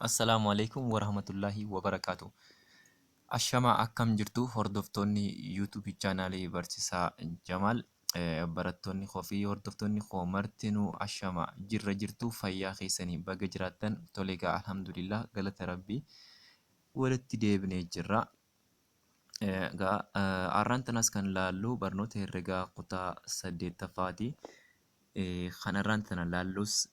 Assalaamu alaikum warahmatullaahi wabarakaatu. Ashamaa, akkam jirtu hordoftoonni YouTube chaanaalii Barsiisaa Jamaal? Barattoonni koo fi hordoftoonni koo martinuu, ashama, jirra jirtu? Fayyaa keessanii? Baga jiraattan. Tole egaa, alhamdulillah, galata rabbii, walitti deebinee jirra. Egaa har'aan tanas kan laallu barnoota herregaa kutaa saddeettaffaati. Kan har'aan tana laallus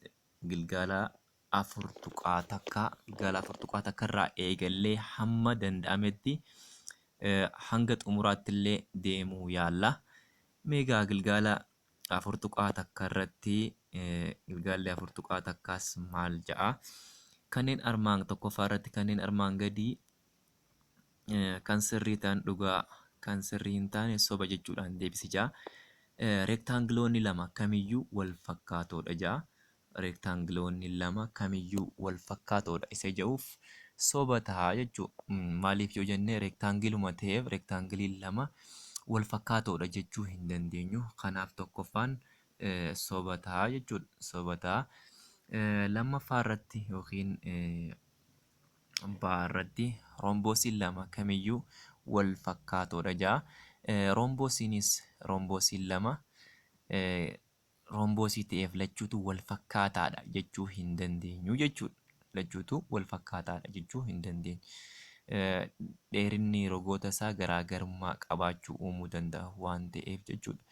gilgaala 4.1, gilgaala 4.1 irraa eegallee hamma danda'ametti hanga xumuraatti illee deemuu yaalla. Mee egaa gilgaala 4.1 irratti, gilgaalli 4.1s maal ja'a? Kanneen armaan tokkoffaa irratti kanneen armaan gadii kan sirrii ta'an dhugaa, kan sirrii hin taane soba jechuudhaan deebisi ja'a. Reektaangiloonni lama kamiyyuu wal fakkaatoodha ja'a. Reektaangiloonni lama kamiyyuu wal fakkaatoodha isa jedhuuf soba ta'a jechuudha. Maaliif yoo jenne, reektaangiluma ta'eef reektaangiliin lama wal fakkaatoodha jechuu hin dandeenyu. Kanaaf tokkoffaan soba ta'a jechuudha. Soba ta'a. Lammaffaa irratti yookiin baa irratti roomboosiin lama kamiyyuu wal fakkaatoodha ja'a. Roomboosiinis roomboosiin lama roomboosii ta'eef lachuutu wal fakkaataadha jechuu hin dandeenyu jechuudha. Lachuutu wal fakkaataadha jechuu hin dandeenyu. Dheerinni rogoota isaa garaagarummaa qabaachuu uumuu danda'a waan ta'eef jechuudha.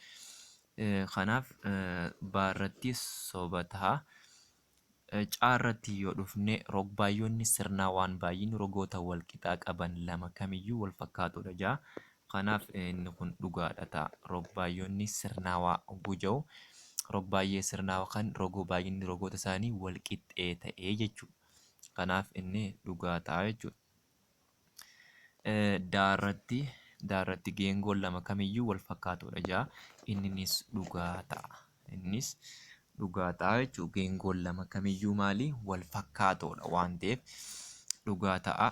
Kanaaf baa irratti soba ta'a. Caa irratti yoo dhufne, rog-baay'oonni sirnaa waan baay'inni rogoota wal qixaa qaban lama kamiyyuu wal fakkaatoodha ja'a. Kanaaf inni kun dhugaadha ta'a. Rog-baay'oonni sirnaawaa hogguu ja'u, rog-baay'ee sirnaawaa kan rogoo baay'inni rogoota isaanii wal qixxee ta'ee jechuudha. Kanaaf inni dhugaa ta'a jechuudha. Daa irratti geengoon lama kamiyyuu wal fakkaatoodha ja'a. Inninis dhugaa ta'a. Innis dhugaa ta'a jechuudha. Geengoon lama kamiyyuu maali? Wal fakkaatoodha waan ta'eef dhugaa ta'a.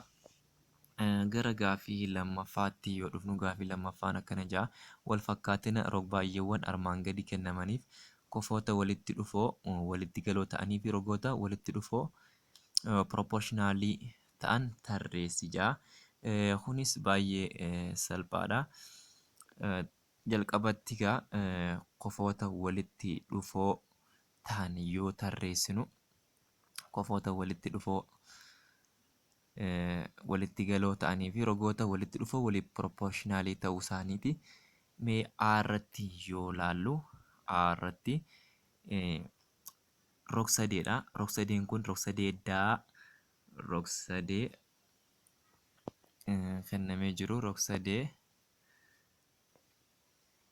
Gara gaaffii lammaffaatti yoo dhufnu, gaaffii lammaffaan akkana ja'a. Wal fakkaatina rog-baay'eewwan armaan gadi kennamaniif kofoota walitti dhufoo walitti galoo ta'anii fi rogoota walitti dhufoo piroopporshinaalii ta'an tarreessi ja'a. Kunis baay'ee salphaadha. Jalqabatti egaa kofoota walitti dhufoo ta'an yoo tarreessinu, kofoota walitti dhufoo walitti galoo ta'anii fi rogoota walitti dhufoo waliif piroopporshinaalii ta'uu isaaniiti. Mee A irratti yoo laallu, A irratti rog-sadeedha. Rog-sadeen kun rog-sadee daa rog-sadee kennamee jiru, rog-sadee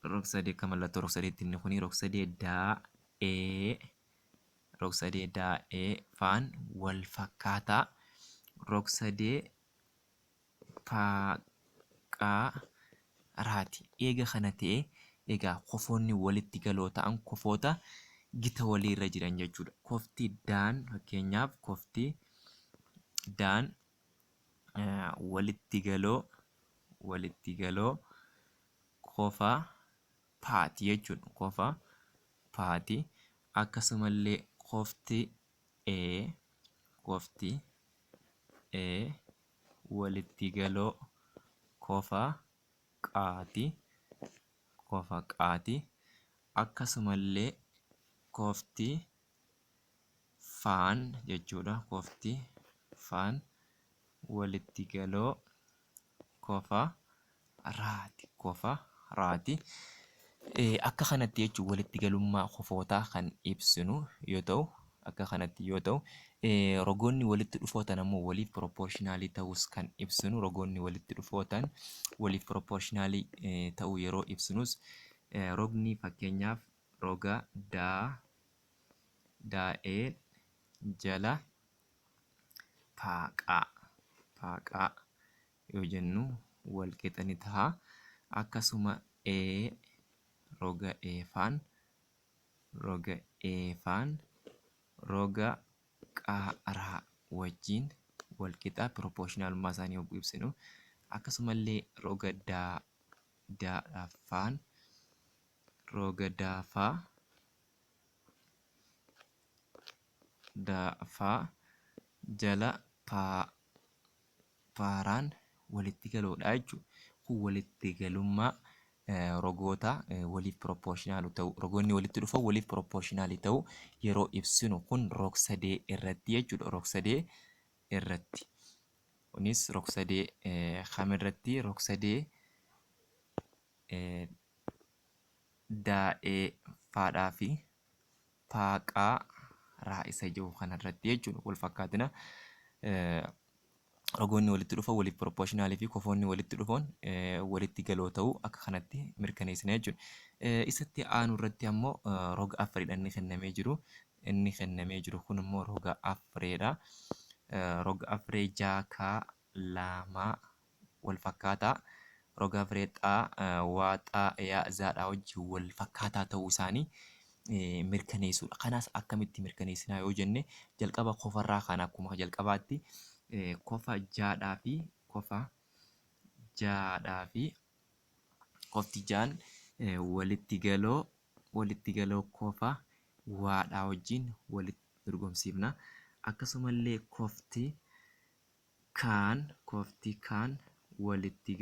akka mallattoo rog-sadeetti inni kuni rog-sadee daa ee rog-sadee daa ee faan wal fakkaataa rog-sadee paaqaa raati. Eega kana ta'e egaa kofoonni walitti galoo ta'an kofoota gita waliirra jiran jechuudha. Kofti daan, fakkeenyaaf, kofti daan walitti galoo kofa paati jechuudha. Kofa paati. Akkasumallee kofti E walitti galoo kofa qaati, kofa qaati. Akkasumallee kofti faan jechuudha. Kofti faan walitti galoo kofa raati, kofa raati. Akka kanatti jechuun walitti galummaa kofootaa kan ibsinu yoo ta'u, akka kanatti yoo ta'u, rogoonni walitti dhufootan ammoo waliif piroopporshinaalii ta'uus kan ibsinu, rogoonni walitti dhufootan waliif piroopporshinaalii ta'uu yeroo ibsinus, rogni fakkeenyaaf roga daa daa'ee jala paaqaa paaqaa yoo jennu wal qixa ni ta'a. Akkasuma E roga E faan roga qaaraa wajjin wal qixa, piroopporshinaalummaa isaanii yogguu ibsinu. Akkasumallee roga daa daadhaaf faan roga daafaa daafaa jala Paaraan walitti galoodha jechuudha. Kun walitti galummaa rogoota waliif pirooporshinaalu ta'u, rogoonni walitti dhufan waliif pirooporshinaalii ta'u yeroo ibsinu kun rog-sadee irratti jechuudha. Rog-sadee irratti. Kunis rog-sadee kamirratti? Rog-sadee daa'ee faadhaa fi paaqaa raa isa jiru kanarratti jechuudha. Wal fakkaatina rogoonni walitti dhufan waliif pirooporshinaalii fi kofoonni walitti dhufan walitti galoo ta'uu akka kanatti mirkaneessina jechuudha. Isatti aanu irratti ammoo roga afuridha inni kennamee jiru. Inni kennamee jiru kun immoo roga afureedha. Roga afuree jaakaa laamaa wal fakkaataa. Roga afuree xaa waa xaa yaa zaadhaa wajjin wal fakkaataa ta'uu isaanii mirkaneessuudha. Kanaas akkamitti mirkaneessinaa yoo jenne, jalqaba kofarraa kana akkuma jalqabaatti kofa jaadhaa fi kofa jaadhaa fi kofti jaan walitti galoo kofa waadhaa wajjin walitti dorgomsiifna. Akkasumallee kofti kaan walitti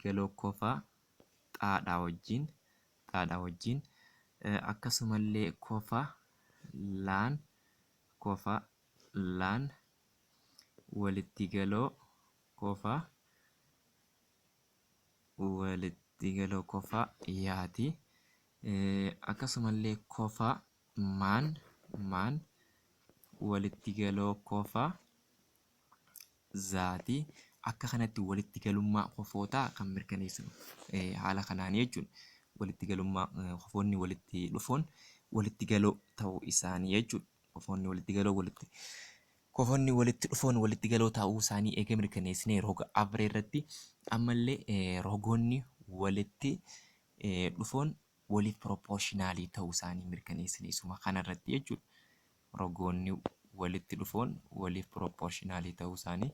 galoo kofa xaadhaa wajjin, akkasumallee kofa laan walitti galoo kofa yaati. Akkasumallee kofa maan walitti galoo kofa zaati. Akka kanatti walitti galummaa kofootaa kan mirkaneessinu haala kanaan jechuudha. Walitti galummaa kofoonni walitti dhufuun walitti galoo ta'uu isaanii jechuudha. Kofoonni walitti dhufuun walitti galoo ta'uu isaanii eega mirkaneessinee, roga afree irratti ammallee rogoonni walitti dhufuun waliif pirooporshinaalii ta'uu isaanii mirkaneessine isuma kanarratti jechuudha. Rogoonni walitti dhufuun waliif pirooporshinaalii ta'uu isaanii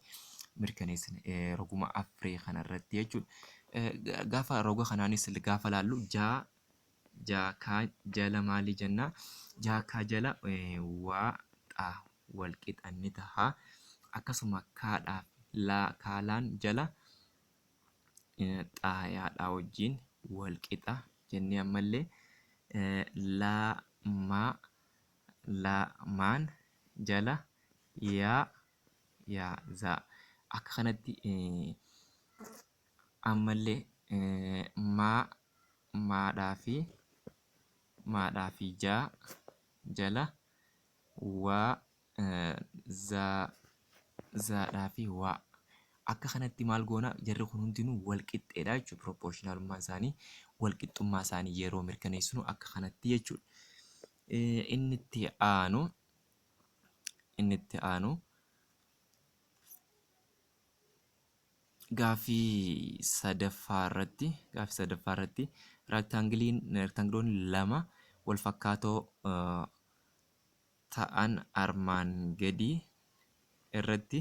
mirkaneessine roguma afree kanarratti jechuudha. Gaafa roga kanaanis gaafa laallu, jaa jaakaa jala maalii jennaa? Jaakaa jala waa xaa wal qixa ni taha. Akkasuma kaadhaaf kaalaan jala xaayaadhaa wajjin wal qixa jennee, ammallee laamaa laamaan jala yaa yaa zaa, akka kanatti ammallee maa maadhaa fi jaa jala waa zaa zaadhaa fi waa, akka kanatti maal goona? Jarri kun hundinuu wal qixxeedha jechuudha. Pirooporshinaalummaan isaanii, wal qixxummaa isaanii yeroo mirkaneessinu akka kanatti jechuudha. Inni itti aanu gaaffii sadaffaa irratti raaktaangiliin lama wal fakkaatoo ta'an armaan gadii irratti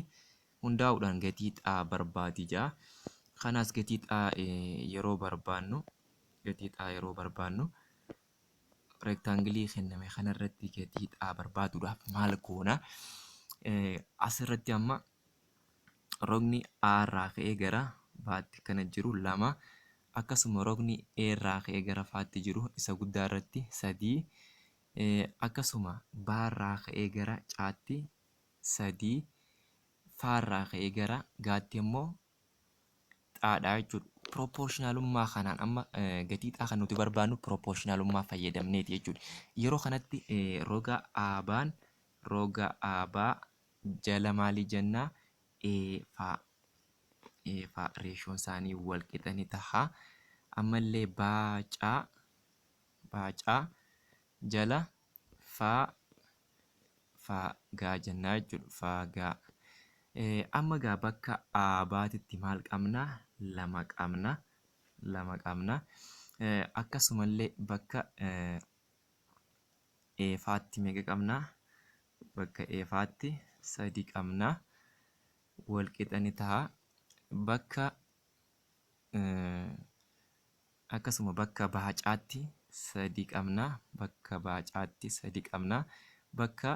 hundaa'uudhaan gatii xaa barbaadi jedha. Kanaas gatii xaa yeroo barbaannu reektaangilii kenname kanarratti gatii xaa barbaaduudhaaf maal goona? Asirratti amma rogni A irraa ka'ee gara B'tti kana jiru lama, akkasuma rogni A irraa ka'ee gara F'tti jiru isa guddaa irratti sadii, akkasuma B irraa ka'ee gara C'tti sadii, F irraa ka'ee gara G'tti immoo xaadha jechuudha. Pirooporshinaalummaa kanaan amma gatii xaa kan nuti barbaannu pirooporshinaalummaa fayyadamneeti jechuudha. Yeroo kanatti roga AB'n roga AB jala maalii jennaa? E faa reeshoon isaanii wal qixa ni taha. Ammallee baacaa jala faa faa gaa jennaa jechuudha. Faa gaa. Amma gaa bakka AB'titti maal qabnaa? Lama qabna. Lama qabna. Akkasumallee bakka Efaatti meeqa qabnaa? Bakka Efaatti sadi qabna. Wal qixa ni ta'a. Bakka akkasuma bakka baacaatti sadi qabna. Bakka baacaatti sadi qabna. Bakka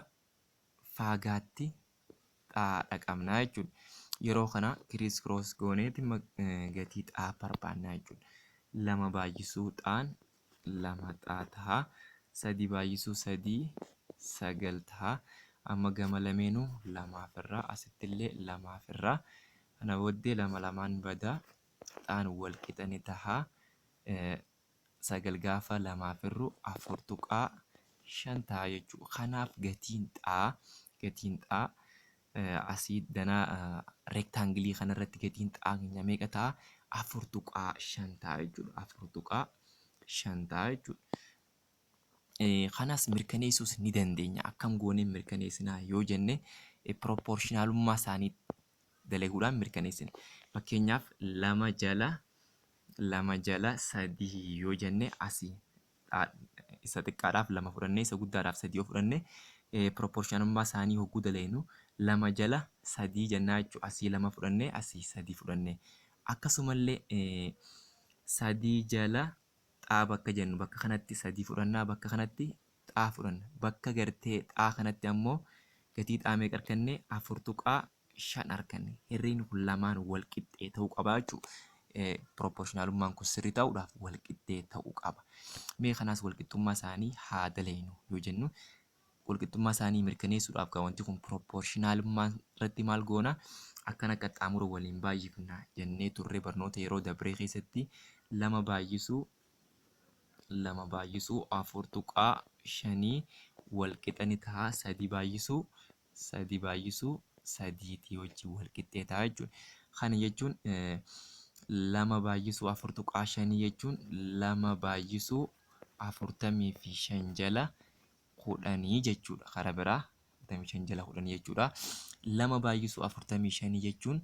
faagaatti Xaadha qabna jechuudha. Yeroo kana criss cross gooneeti gatii xaa barbaanna jechuudha. Lama baay'isuu xaan lama xaa ta'a. Sadi baay'isuu sadii sagal ta'a. Amma gama lameenuu lamaaf irraa asittillee lamaaf irraa. Kana booddee lama lamaan badaa xaan wal qixa ni ta'a. Sagal gaafa lamaaf hirru 4.5 ta'a jechuudha. Kanaaf gatiin xaa asii danaa reektaangilii kanarratti gatiin xaa keenya meeqa ta'a? 4.5 ta'a jechuudha. 4.5 ta'a jechuudha. Kanas mirkaneessuus ni dandeenya. Akkam goonee mirkaneessinaa yoo jenne, pirooporshinaalummaa isaanii dalaguudhaan mirkaneessina. Fakkeenyaaf lama jala sadii yoo jenne, asii isa xiqqaadhaaf lama fudhannee isa guddaadhaaf sadii yoo fudhanne, pirooporshinaalummaa isaanii hogguu dalagnu lama jala sadii jennaa jechuudha. Asii lama fudhannee asii sadii fudhannee. Akkasumallee sadii jala xaa bakka jennu bakka kanatti sadii fudhannaa, bakka kanatti xaa fudhanna. Bakka gartee xaa kanatti ammoo gatii xaa meeqa arganne? 4.5 arganne. Herregni kun lamaan wal qixxee ta'uu qaba jechuudha. Pirooporshinaalummaan kun sirrii ta'uudhaaf wal qixxee ta'uu qaba. Mee kanaas wal qixxummaa isaanii haa dalagnu yoo jennu, walqixxummaa isaanii mirkaneessuudhaaf gaa wanti kun pirooporshinaalummaa irratti maal goona? Akkana qaxxaamura waliin baay'ifna jennee turre barnoota yeroo dabree keessatti. Lama baay'isuu 4.5 wal qixa ni ta'a sadii baay'isuu sadiitii wajjin wal qixxee ta'a jechuudha. Kana jechuun lama baay'isuu 4.5 jechuun lama baay'isuu 45 jala 10 jechuudha. Karaa biraa 45 jala 10 jechuudha. Lama baay'isuu 45 jechuun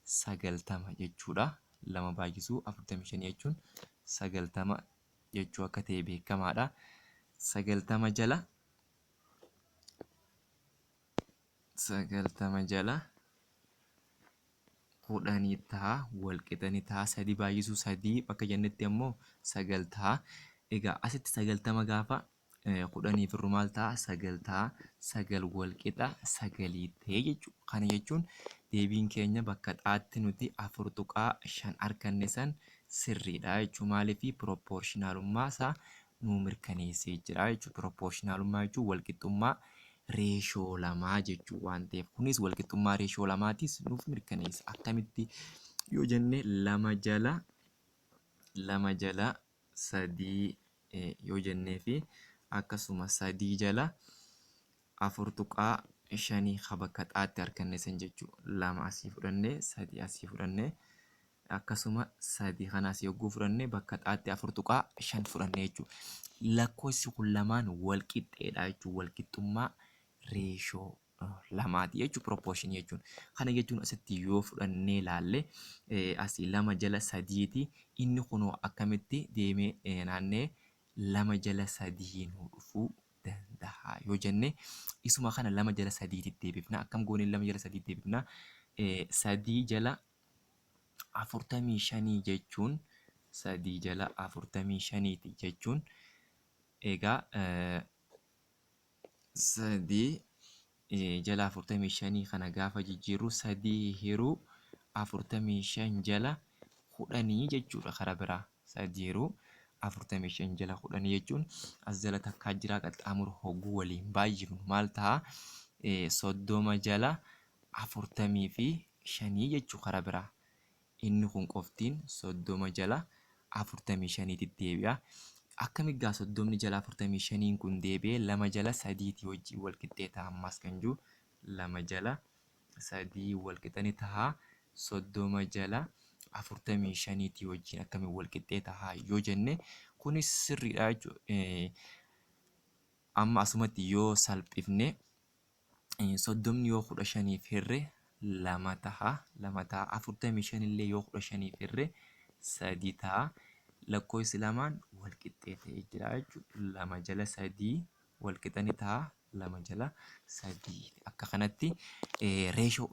90 jechuudha. Lama baay'isuu 45 jechuun 90 jechuu akka ta'e beekamaadha. 90 jala 10 ta'a, wal qixa ni ta'a. Sadii baay'isuu sadii bakka jennetti ammoo sagal ta'a. Egaa asitti 90 gaafa 10f hirru maal ta'a? Sagal ta'a. Sagal wal qixa sagalii ta'e jechuudha. Kana jechuun deebiin keenya bakka xaatti nuti 4.5 arganne san sirriidha jechuudha. Maaliif? Pirooporshinaalummaa isaa nuu mirkaneessee jira jechuudha. Pirooporshinaalummaa jechuun walqixxummaa reeshoo lamaa jechuu waan ta'eef, kunis walqixxummaa reeshoo lamaatis nuuf mirkaneessa. Akkamitti yoo jenne, lama jala sadii yoo jennee fi akkasuma sadii jala 4.5 ka bakka xaatti arganne san jechuudha. Lama asii fudhannee sadii asii fudhannee, akkasuma sadii kana asii yogguu fudhannee bakka xaatti 4.5 fudhannee jechuudha. Lakkoofsi kun lamaan wal qixxeedha jechuudha. Wal qixxummaa reeshoo lamaati jechuudha proportion jechuun. Kana jechuun asitti yoo fudhannee ilaalle, asii lama jala sadiiti. Inni kunoo akkamitti deemee naannee lama jala sadii nuu dhufuu danda'a yoo jenne, isuma kana lama jala sadiitti deebifna. Akkam goonee lama jala sadiitti deebifna? Sadii jala 45 jechuun, sadii jala 45ti jechuun, egaa sadii jala 45 kana gaafa jijjiirru sadii hiruu 45 jala 10 jechuudha karaa biraa. Sadii hiruu 45 jala 10 jechuun as jala takkaa jiraa, qaxxaamura hogguu waliin baay'ifnu maal ta'a? 30 jala 45 jechuu karaa biraa. Inni kun qoftiin 30 jala 45tti deebi'a. Akkamitti gaa 30 jala 45n kun deebi'ee lama jala sadiitii wajjin wal qixxee ta'a ammas kan jiru? Lama jala sadii wal qixa ni ta'a 30 jala 45tii wajjin akkamiin wal qixxee ta'a yoo jenne, kunis sirriidha jechuudha. Amma asumatti yoo salphifne, 30n yoo 15f hirre lama ta'a, lama ta'a. 45 illee yoo 15f hirre sadi ta'a. Lakkoofsi lamaan wal qixxee ta'ee jira jechuudha. Lama jala sadii wal qixa ni ta'a lama jala sadii. Akka kanatti reeshoo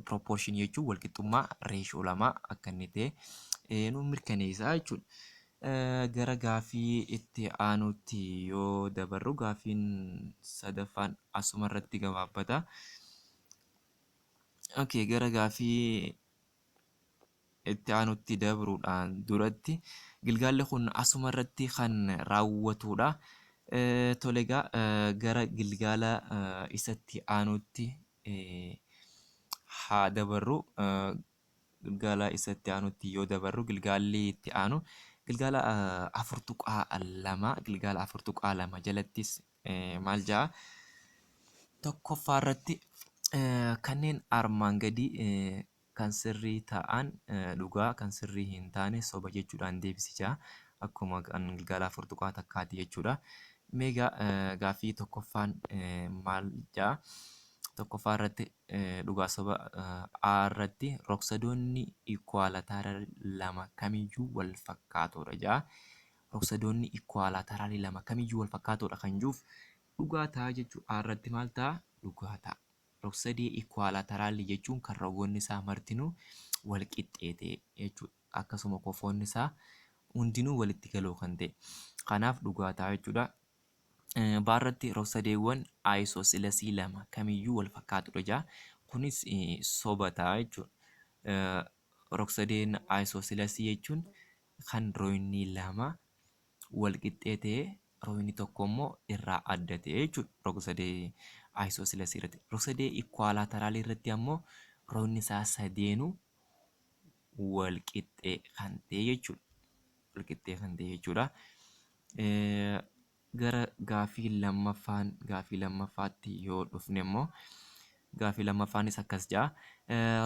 proportion jechuun walqixxummaa reeshoo lamaa akka inni ta'e nu mirkaneessa jechuudha. Gara gaaffii itti aanutti yoo dabarru, gaaffiin sadaffaan asuma irratti gabaabbata. Okay, gara gaaffii itti aanutti dabruudhaan duratti gilgaalli kun asuma irratti kan raawwatudha. Tole egaa, gara gilgaala isatti aanutti haa dabarru. Gilgaala isatti aanutti yoo dabarru, gilgaalli itti aanu gilgaala 4.2. Gilgaala 4.2 jalattis maal jedha? Tokkoffaa irratti kanneen armaan gadii kan sirrii ta'an dhugaa, kan sirrii hin taane soba jechuudhaan deebisi jedha. Akkuma kan gilgaala 4.1ti jechuudha. Mee egaa gaaffii tokkoffaan maal jedha? Tokkoffaa irratti dhugaa soba A irratti rogsadoonni ikuwaalataaral lama kamiyyuu wal fakkaatoodha jedha. Rogsadoonni ikuwaalaataraalii lama kamiyyuu wal fakkaatoodha kan jiruuf dhugaa ta'a jechuudha. A irratti maal ta'a? Dhugaa ta'a. Rogsadee ikuwaalaataraalii jechuun kan rogoonni isaa martinuu wal qixxee ta'e jechuudha. Akkasuma kofoonni isaa hundinuu walitti galoo kan ta'e. Kanaaf dhugaa ta'a jechuudha. B irratti rogsadeewwan aayisoosilesii lama kamiyyuu wal fakkaatudha jedha. Kunis soba ta'a jechuudha. Rogsadeen aayisoosilesii jechuun kan royni lama wal qixxee ta'e, royni tokko immoo irraa adda ta'e jechuudha rogsadee aayisoosilesii irratti. Rogsadee ikkuwaalaataraalii irratti ammoo royni isaa sadeenuu wal qixxee kan ta'e jechuudha. Wal qixxee kan ta'e jechuudha. Gara gaaffii lammaffaan gaaffii lammaffaatti yoo dhufne immoo, gaaffii lammaffaanis akkas jedha.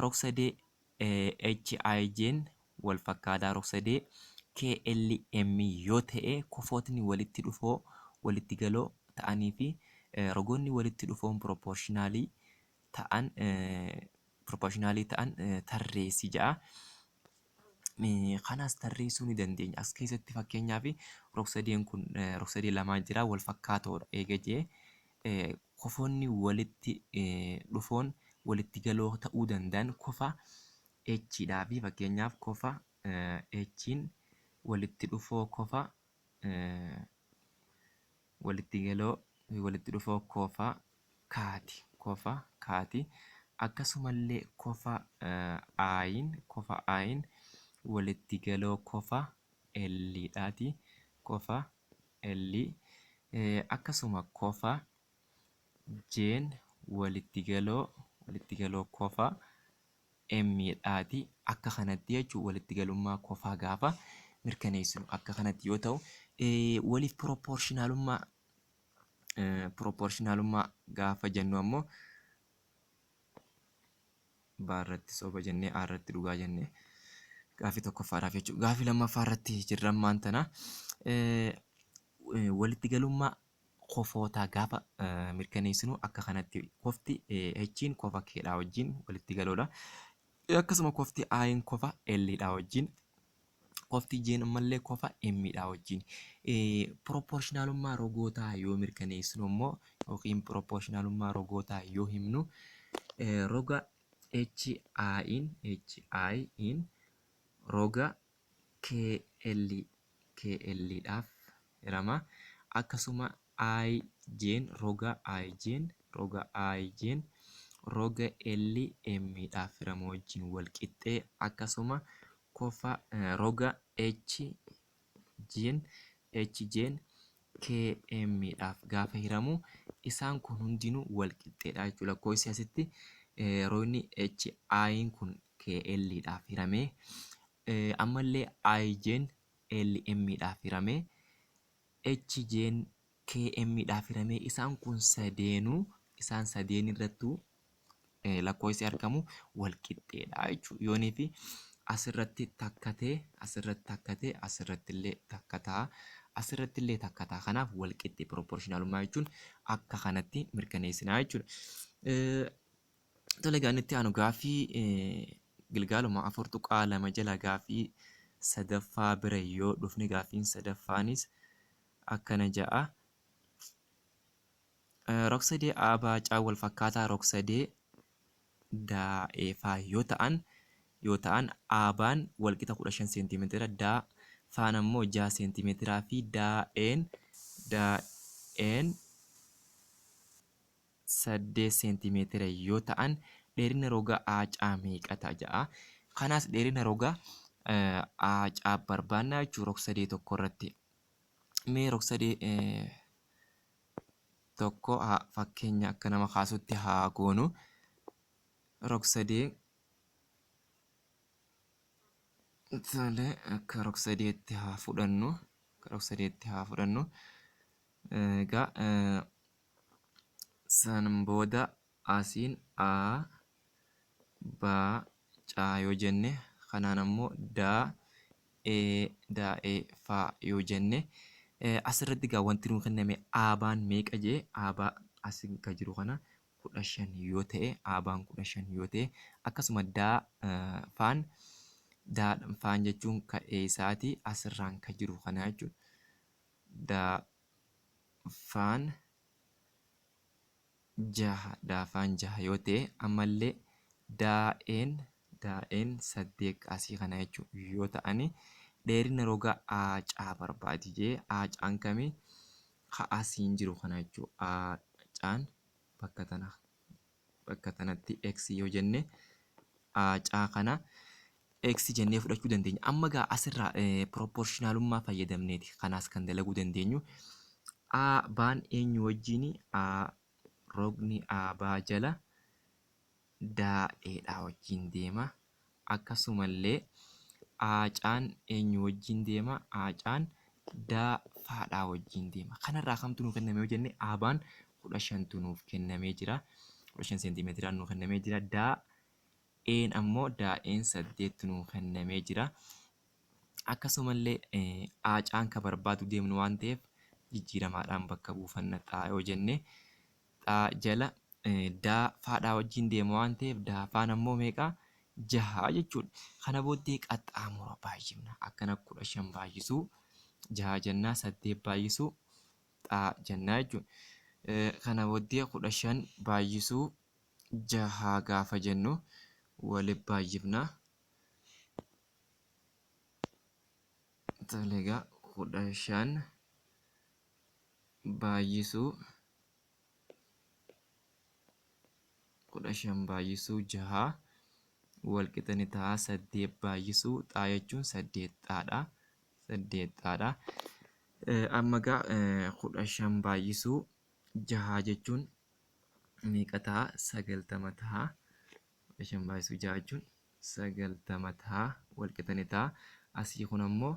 Rogsadee HIJ'n wal fakkaataa rogsadee KLM yoo ta'e, kofootni walitti dhufoo walitti galoo ta'anii fi rogoonni walitti dhufoon pirooporshinaalii ta'an tarreessi jedha. Kanas tarreessuu ni dandeenya. As keessatti fakkeenyaaf rogsadeen kun rogsadee lamaan jira, wal fakkaatoodha eega jee, kofoonni walitti dhufoon walitti galoo ta'uu danda'an kofa H dhaa fi fakkeenyaaf kofa H'n walitti dhufoo kofa walitti galoo walitti dhufoo kofa kaati, kofa kaati. Akkasumallee kofa I'n, kofa I'n walitti galoo kofa L dhaati, kofa L. Akkasuma kofa J'n walitti galoo kofa M dhaati. Akka kanatti jechuun walitti galummaa kofaa gaafa mirkaneessinu akka kanatti yoo ta'u, waliif pirooporshinaalummaa gaafa jennu ammoo B irratti soba jennee, A irratti dhugaa jennee gaaffii tokkoffaadhaaf jechuudha. Gaaffii lammaffaa irratti jirra ammaan tana. Walitti galummaa kofootaa gaafa mirkaneessinu akka kanatti kofti H'n kofa K dhaa wajjin walitti galoodha. Akkasuma kofti I'n kofa L dhaa wajjin, kofti J'n ammallee kofa M dhaa wajjin. Pirooporshinaalummaa rogootaa yoo mirkaneessinu immoo yookiin pirooporshinaalummaa rogootaa yoo himnu, roga HI'n, HI'n roga KL KL dhaaf hirama. Akkasuma IJ'n roga IJ'n, roga IJ'n roga LM dhaaf hirama wajjin wal qixxee. Akkasuma kofa roga HJ'n, HJ'n KM dhaaf gaafa hiramu isaan kun hundinuu wal qixxeedha jechuudha. Lakkoofsi asitti roogni HI'n kun KL dhaaf hiramee, ammallee IJ'n LM dhaaf hiramee, HJ'n KM dhaaf hiramee, isaan kun sadeenuu, isaan sadeen irrattuu lakkoofsi argamu wal qixxeedha jechuudha. Yoonii fi asirratti takka ta'e, asirratti takka ta'e, asirratti illee takka ta'a, asirratti illee takka ta'a. Kanaaf wal qixxee pirooporshinaalummaa jechuun akka kanatti mirkaneessinaa jechuudha. Tole egaa, inni itti aanu gaaffii gilgaaluma 4.2 jala gaaffii sadaffaa bira yoo dhufne, gaaffiin sadaffaanis akkana ja'a. Rogsadee A B C wal fakkaataa rogsadee D E F yoo ta'an, AB'n walqixa 15 seentimeetira, D F'n ammoo 6 seentimeetiraa fi DE'n 8 seentimeetira yoo ta'an, Dheerina roga AC meeqa ta'a jedha. Kanaas dheerina roga AC barbaanna jechuudha rog-sadee tokko irratti. Mee rog-sadee tokko fakkeenya akka nama kaasutti haa goonu. Rog-sadee tole akka rog-sadeetti haa fudhannu. Akka rog-sadeetti haa fudhannu. Egaa san booda asiin A B C yoo jenne kanaan ammoo D E D E F yoo jenne asirratti egaa wanti nuu kenname AB'n meeqa jee AB as ka jiru kana 15 yoo ta'e AB'n 15 yoo ta'e akkasuma D faan D faan jechuun ka eessaati asirraan ka jiru kana jechuudha. D faan 6 daafaan 6 yoo ta'e ammallee daa'een daa'een 8 asii kana jechuudha yoo ta'ani dheerina roga AC barbaadi jee AC'n kamii ka asiin jiru kana jechuudha. AC'n bakka tana bakka tanatti X yoo jenne AC kana X jennee fudhachuu dandeenya. Amma gaa asirraa proportionalummaa fayyadamneeti kanaas kan dalaguu dandeenyu. A baan eenyu wajjini A rogni A baa jala daa'eedha wajjin deema. Akkasumallee AC'n eenyu wajjin deema? AC'n daafaadhaa wajjin deema. Kanarraa kamtu nuu kenname yoo jenne A baan 15tu nuuf kennamee jira. 15 seentimeetiraan nuu kennamee jira. Daa'een ammoo daa'een 8 nuu kennamee jira. Akkasumallee AC'n ka barbaadu deemnu waan ta'eef jijjiiramaadhaan bakka buufanna xaa yoo jenne xaa jala daafaadhaa wajjin deema waan ta'eef daafaan ammoo meeqa? 6 jechuudha. Kana booddee qaxxaamura baay'ifna. Akkana 15 baay'isuu 6 jennaa 8 baay'isuu xaa jennaa jechuudha. Kana booddee 15 baay'isuu 6 gaafa jennu waliif baay'ifna. Tole egaa 15 baay'isuu 15 baay'isuu 6 wal qixa ni ta'a 8 baay'isuu xaa jechuun 8 xaadha. 8 xaadha. Amma egaa 15 baay'isuu 6 jechuun meeqa ta'a? 90 ta'a. 15 baay'isuu 6 jechuun 90 ta'a wal qixa ni ta'a. Asii kun ammoo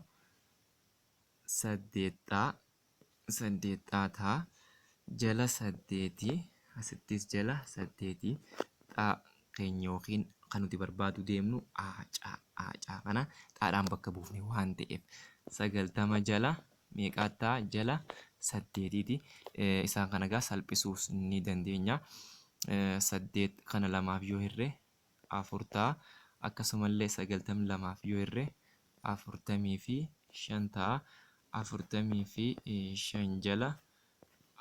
8 xaa 8 xaa ta'a. Jala 8 asittis jala 8 xaa keenya yookiin kan nuti barbaadu deemnu AC AC kana xaadhaan bakka buufne waan ta'eef 90 jala meeqaa ta'a? Jala 8ti. Isaan kana egaa salphisuus ni dandeenya. 8 kana lamaaf yoo hirre 4 ta'a. Akkasumallee 92f yoo hirre 45 ta'a. 45 jala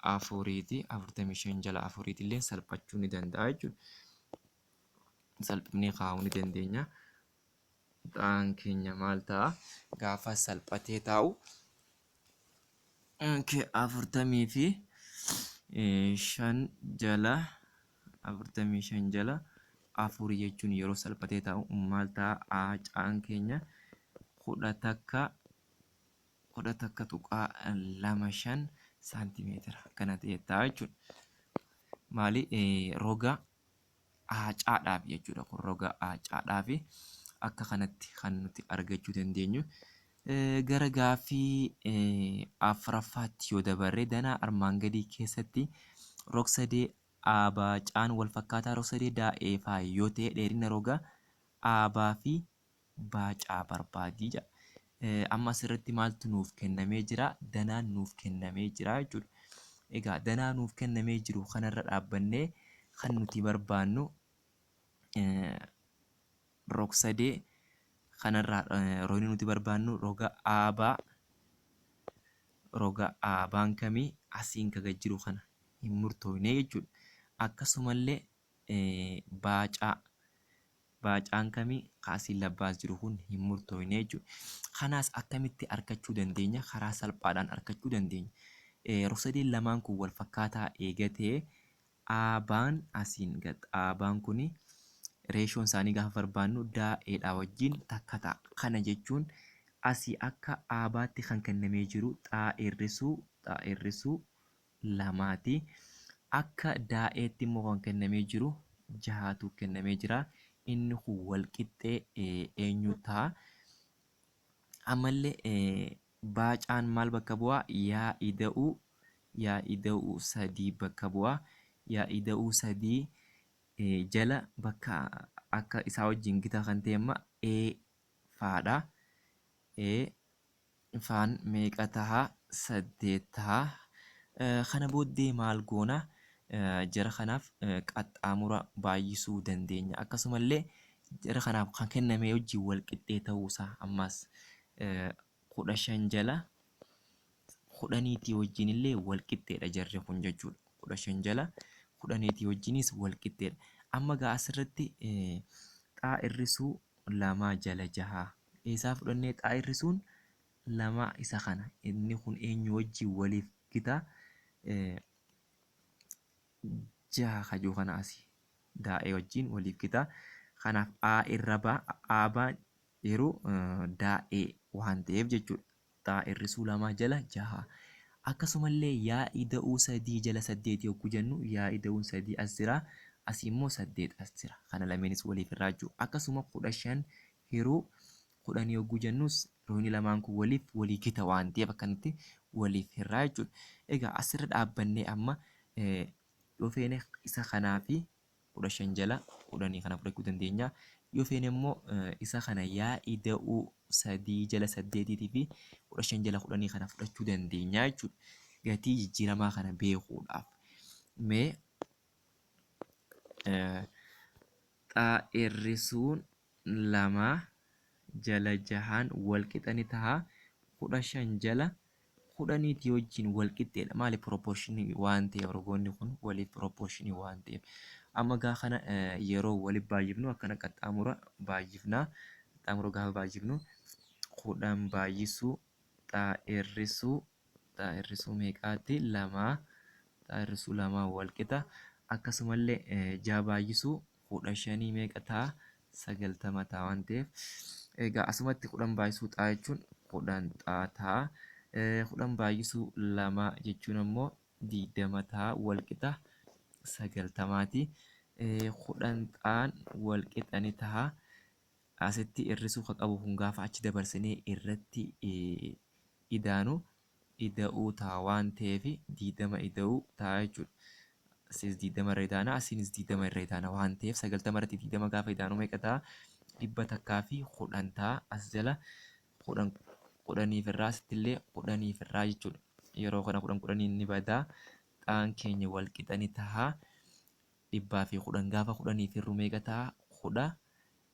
4ti. 45 jala 4ti illee salphachuu ni danda'a jechuudha. Salphifnee kaa'uu ni dandeenya. Xaan keenya maal ta'a? Gaafa salphatee taa'u 45 jala 45 jala 4 jechuun yeroo salphatee taa'u maal ta'a? AC'n keenya 11 11.25 saantimeetira kana ta'e ta'a jechuudha. Maali roga ACdhaaf jechuudha. Kun roga ACdhaaf akka kanatti kan nuti argachuu dandeenyu. Gara gaaffii afuraffaatti yoo dabarre danaa armaan gadii keessatti rog-sadee ABC'n wal fakkaataa rog-sadee daa'eefaa yoo ta'e dheerina roga AB fi BC barbaadi jedha. Amma asirratti maaltu nuuf kennamee jira? Danaan nuuf kennamee jira jechuudha. Egaa danaa nuuf kennamee jiru kanarra dhaabbannee kan nuti barbaannu rog-sadee kanarraa rogni nuti barbaannu roga AB roga AB'n kamii asiin ka gad jiru kana hin murtoofne jechuudha. Akkasumallee baacaa baacaan kamii ka asiin labbaas jiru kun hin murtoofne jechuudha. Kanaas akkamitti argachuu dandeenya? Karaa salphaadhaan argachuu dandeenya. Rog-sadeen lamaan kun wal fakkaataa eegatee AB'n asiin gad AB'n kuni Reeshoon isaanii gaafa barbaannu daa'eedha wajjin takka ta'a. Kana jechuun asii akka aabaatti kan kennamee jiru xaa hir'isuu lamaati. Akka daa'eetti immoo kan kennamee jiru jahaatu kennamee jira. Inni kun walqixxee eenyu ta'a? Ammallee baacaan maal bakka bu'aa? Yaa ida'uu sadii bakka bu'aa. Yaa ida'uu sadii jala bakka akka isaa wajjin gita kan ta'e amma E faadha. E faan meeqa ta'a? 8 ta'a. Kana booddee maal goona? Jara kanaaf qaxxaamura baay'isuu dandeenya. Akkasumallee jara kanaaf kan kenname wajjin wal qixxee ta'uusaa ammas 15 jala 10 wajjin illee wal qixxeedha jarri kun jechuudha. 15 jala 10 wajjinis wal qixxeedha. Amma gaa asirratti xaa hir'isuu 2 jala 6 eessaa fudhannee xaa hir'isuun 2 isa kana inni kun eenyu wajjin waliif gita 6 kajuu kana asii daa'ee wajjin waliif gita. Kanaaf A irra ba A baan yeroo daa'ee waan ta'eef jechuudha. Xaa hir'isuu 2 jala 6. Akkasumallee yaa ida'uu 3 jala 8 yogguu jennu yaa ida'uun 3 as jira. Asii immoo 8 as jira. Kana lameenis waliif irraa jechuudha. Akkasuma 15 hiruu 10 yogguu jennus roonni lamaan kun waliif walii gita waan ta'eef akkanatti waliif hirraa jechuudha. Egaa asirra dhaabbannee amma yoo feene isa kanaa fi 15 jala 10 kana fudhachuu dandeenya. Yoo feene immoo isa kana yaa ida'uu 3 jala 8 fi 15 jala 10 kana fudhachuu dandeenya jechuudha. Gatii jijjiiramaa kana beekuudhaaf. Mee xaa hir'isuun 2 jala 6 wal qixa ni ta'a. 15 jala 10 wajjin wal qixxeedha. Maali proportionii waan ta'eef rogoonni kun waliif proportionii waan ta'eef. Amma gaa kana yeroo waliif baay'ifnu akkana qaxxaamura baay'ifna. Qaxxaamura gaafa baay'ifnu 10 baay'isuu xaa hir'isuu meeqaatti 2 xaa hir'isuu 2 wal qixa. Akkasumallee 6 baay'isuu 15 meeqa ta'a? 90 ta'a waan ta'eef. Egaa asumatti 10 baay'isuu xaa jechuun 10 xaa ta'a. 10 baay'isuu 2 jechuun ammoo 20 ta'a wal qixa 90ti. 10 xaan wal qixa ni ta'a. Asitti hir'isuu kan qabu kun gaafa achi dabarsinee irratti idaanu ida'uu ta'a waan ta'eef 20 ida'uu ta'a jechuudha. Asiis 20 irra idaana, asiinis 20 irra idaana waan ta'eef 90 irratti 20 gaafa idaanu meeqa ta'a? 110 ta'a. As jala 10 10 irraa asitti illee 10 irraa jechuudha. Yeroo kana 10 10 ni badaa. Xaan keenya wal qixa ni ta'a. 110 gaafa 10 hir'u meeqa ta'a? 11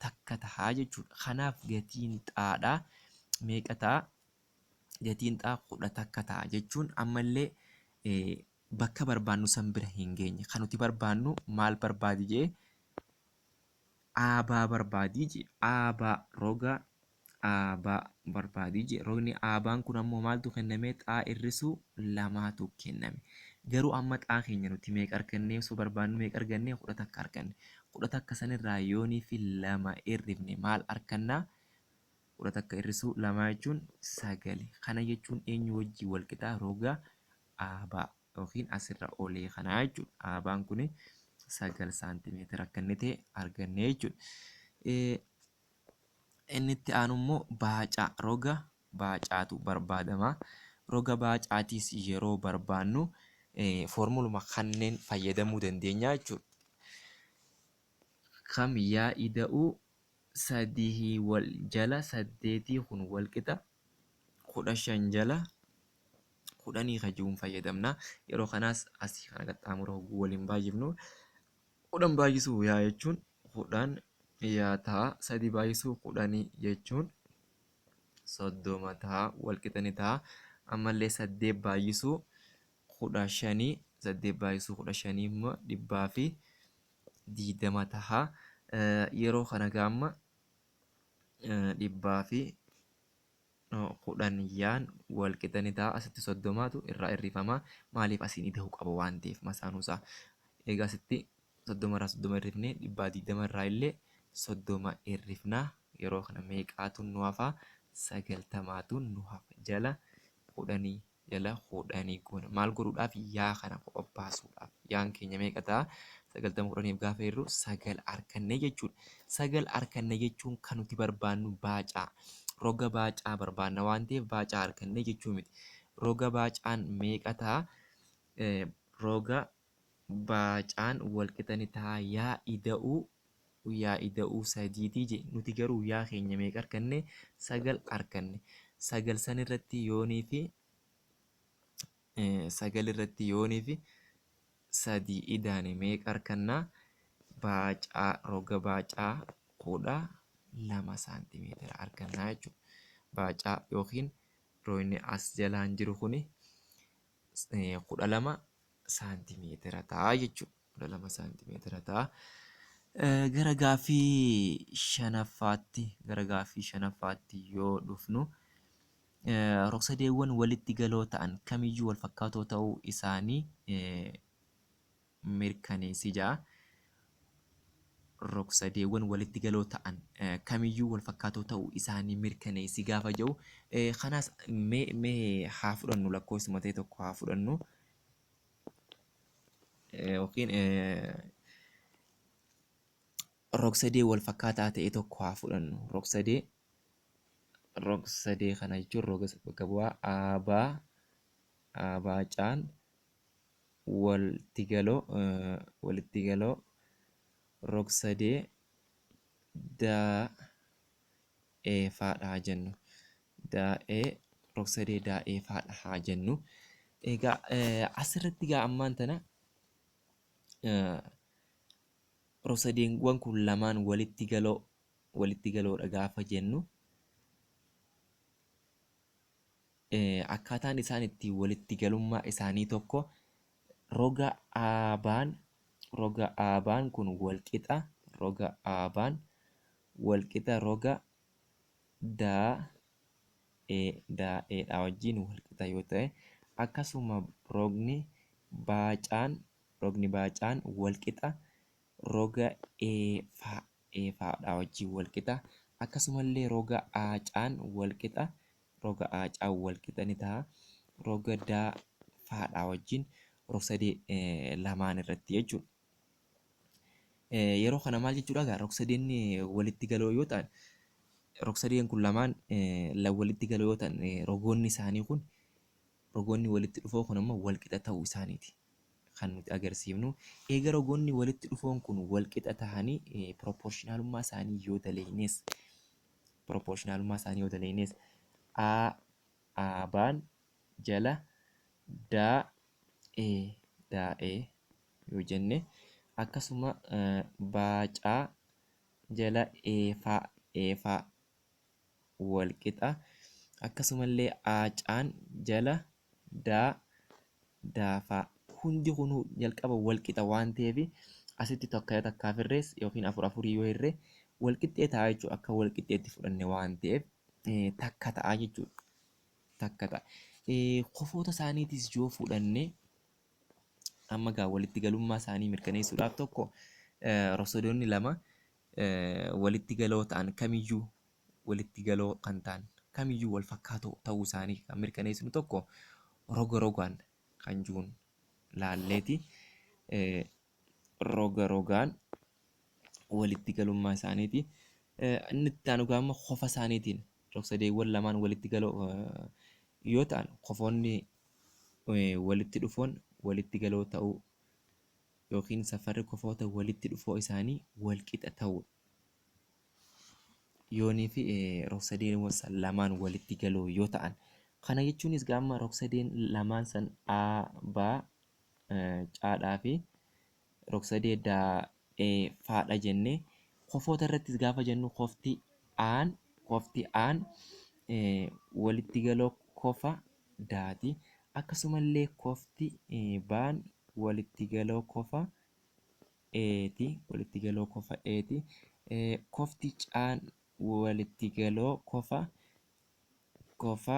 ta'a jechuudha. Kanaaf gatiin xaadhaa meeqa ta'a? Gatiin xaa 11 ta'a jechuun ammallee bakka barbaannu san bira hin geenye. Kan nuti barbaannu maal barbaadi jee? Aabaa barbaadii jee. Aabaa roga aabaa barbaadii jee. Rogni aabaan kun ammoo maaltu kenname? Xaa hir'isuu 2tu kenname. Garuu amma xaa keenya nuti meeqa argannee osoo barbaannu meeqa argannee? 11 arganne. 11 sanirraa yoonii fi 2 hir'ifne maal argannaa? 11 hir'isuu 2 jechuun 9. Kana jechuun eenyu wajjin wal qixaa? Roga aabaa yookiin asirra olee kanaa jechuudha. Aabaan kun 9 saantimeetira akka inni ta'e arganne jechuudha. Inni itti aanu immoo baacaa roga baacaatu barbaadama. Roga baacaatiis yeroo barbaannu foormuluma kanneen fayyadamuu dandeenya jechuudha. Kam yaa ida'uu 3 wal jala 8 kun wal qixa 15 jala 10 kajuun fayyadamna. Yeroo kanaas asii kana qaxxaamura hogguu waliin baay'ifnu 10 baay'isuu yaa jechuun 10 yaa ta'a. 3 baay'isuu 10 jechuun 30 ta'a wal qixa ni ta'a. Ammallee 8 baay'isuu 15 8 baay'isuu 15 immoo 120 ta'a. Yeroo kana gaamma 110 yaan wal qixa ni ta'a. Asitti 30tu irraa hir'ifama. Maaliif asiin ida'uu qaba waan ta'eef masaanuusaa. Egaa asitti 30 irraa 30 hirrifnee 120 irraa illee 30 hirrifnaa. Yeroo kana meeqaatu nu hafa? 90tu nu hafa. Jala kudhanii jala kudhanii goona. Maal godhuudhaaf? Yaa kana kopha baasuudhaaf. Yaan keenya meeqa ta'a? 90 kudhaniif gaafa hirru 9 arkanne jechuudha. 9 arkanne jechuun kan nuti barbaannu baacaa. Roga baacaa barbaanna waan ta'eef baacaa arkanne jechuu miti. Roga baacaan meeqa ta'a? Roga baacaan walqixa ni ta'a yaa ida'uu yaa ida'uu sadiitii je. Nuti garuu yaa keenya meeqa arkanne? 9 arkanne. 9 san irratti yoonii fi 9 irratti yoonii fi 3 idaane meeqa arkanna? Baacaa roga baacaa 12 saantimeetira argannaa jechuudha. Baacaa yookiin roogni as jalaan jiru kuni 12 saantimeetira ta'a jechuudha. 12 saantimeetira ta'a. Gara gaaffii shanaffaatti gara gaaffii shanaffaatti yoo dhufnu rogsadeewwan walitti galoo ta'an kamiyyuu wal fakkaatoo ta'uu isaanii mirkaneessi ja'a. Rogsadeewwan walitti galoo ta'an kamiyyuu wal fakkaatoo ta'uu isaanii mirkaneessi gaafa jedhu kanaas mee mee haa fudhannu, lakkoofsuma ta'e tokko haa fudhannu yookiin rogsadee wal fakkaataa ta'e tokko haa fudhannu. Rogsadee rogsadee kana jechuun roga bakka bu'aa AB AB C'n walitti galoo walitti galoo rogsadee D E faadha haa jennu. D E rogsadee D E faadha haa jennu. Egaa asirratti egaa ammaan tana rogsadeewwan kun lamaan walitti galoo walitti galoodha gaafa jennu akkaataan isaan itti walitti galummaa isaanii tokko roga AB'n roga AB'n kun walqixa roga AB'n walqixa roga D E D E dha wajjin walqixa yoo ta'e, akkasuma rogni baacaan rogni baacaan walqixa roga E fa E faadha wajjin walqixa, akkasumallee roga AC'n walqixa roga AC'n walqixa ni ta'a roga D faadha wajjin rogsadee lamaan irratti jechuudha. Yeroo kana maal jechuudha egaa rogsadeen walitti galoo yoo ta'an rogsadeen kun lamaan walitti galoo yoo ta'an rogoonni isaanii kun rogoonni walitti dhufoo kun ammoo walqixa ta'uu isaaniiti kan nuti agarsiifnu. Eega rogoonni walitti dhufoon kun walqixa ta'anii pirooporshinaalummaa isaanii yoo daleynes pirooporshinaalummaa isaanii yoo daleynes A AB'n jala D E D E yoo jenne, akkasuma baacaa jala E faa E faa walqixa, akkasumallee AC'n jala D D faa hundi kunuu jalqaba walqixa waan ta'eef asitti tokko takkaaf hirrees yookiin afur afurii yoo hirre walqixxee ta'a jechuudha. Akka walqixxeetti fudhanne waan ta'eef takka ta'a jechuudha. Takka ta'a. Kofoota isaaniitis yoo fudhanne amma gaa walitti galummaa isaanii mirkaneessuudhaaf tokko rogsadoonni lama walitti galoo ta'an kamiyyuu walitti galoo kan ta'an kamiyyuu wal fakkaatoo ta'uu isaanii kan mirkaneessinu tokko roga rogaan kan jiruun laalleeti. Roga rogaan walitti galummaa isaaniiti. Inni itti aanu gaama kofa isaaniitiin rogsadeewwan lamaan walitti galoo yoo ta'an kofoonni walitti dhufoon walitti galoo ta'uu yookiin safarri kofoota walitti dhufoo isaanii walqixa ta'uudha. Yoonii fi rogsadeen san lamaan walitti galoo yoo ta'an kana jechuunis gaama rogsadeen lamaan san A B C dhaa fi rogsadee D E faadha jennee kofoota irrattis gaafa jennu kofti A'n kofti A'n walitti galoo kofa Daati. Akkasumallee kofti B'n walitti galoo kofa Eeti walitti galoo kofa Eeti. Kofti C'n walitti galoo kofa kofa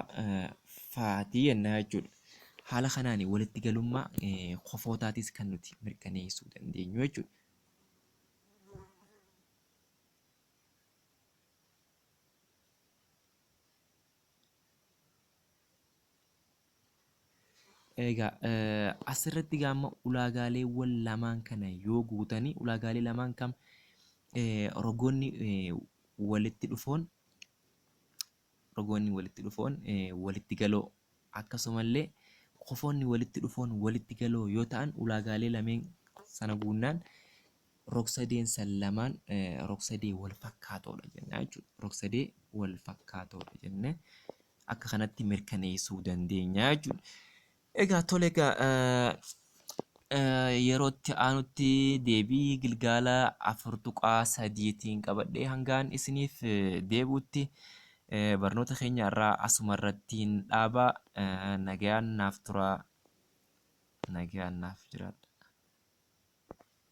faati jennaa jechuudha. Haala kanaan walitti galummaa kofootaatis kan nuti mirkaneessuu dandeenyu jechuudha. Egaa asirratti egaa amma ulaagaaleewwan lamaan kana yoo guutanii ulaagaalee lamaan kam rogoonni walitti dhufoon rogoonni walitti dhufoon walitti galoo akkasumallee kofoonni walitti dhufoon walitti galoo yoo ta'an ulaagaalee lameen sana guunnaan rogsadeen san lamaan rogsadee wal fakkaatoodha jenna jechuudha. Rogsadee wal fakkaatoodha jennee akka kanatti mirkaneessuu dandeenya jechuudha. Egaa tole egaa yeroo itti aanutti deebii gilgaala 4.3tiin qabadhee hangaan isiniif deebi'utti barnoota keenya irraa asuma irrattiin dhaabaa. Nagayaan naaf turaa. Nagayaan naaf jiraadha.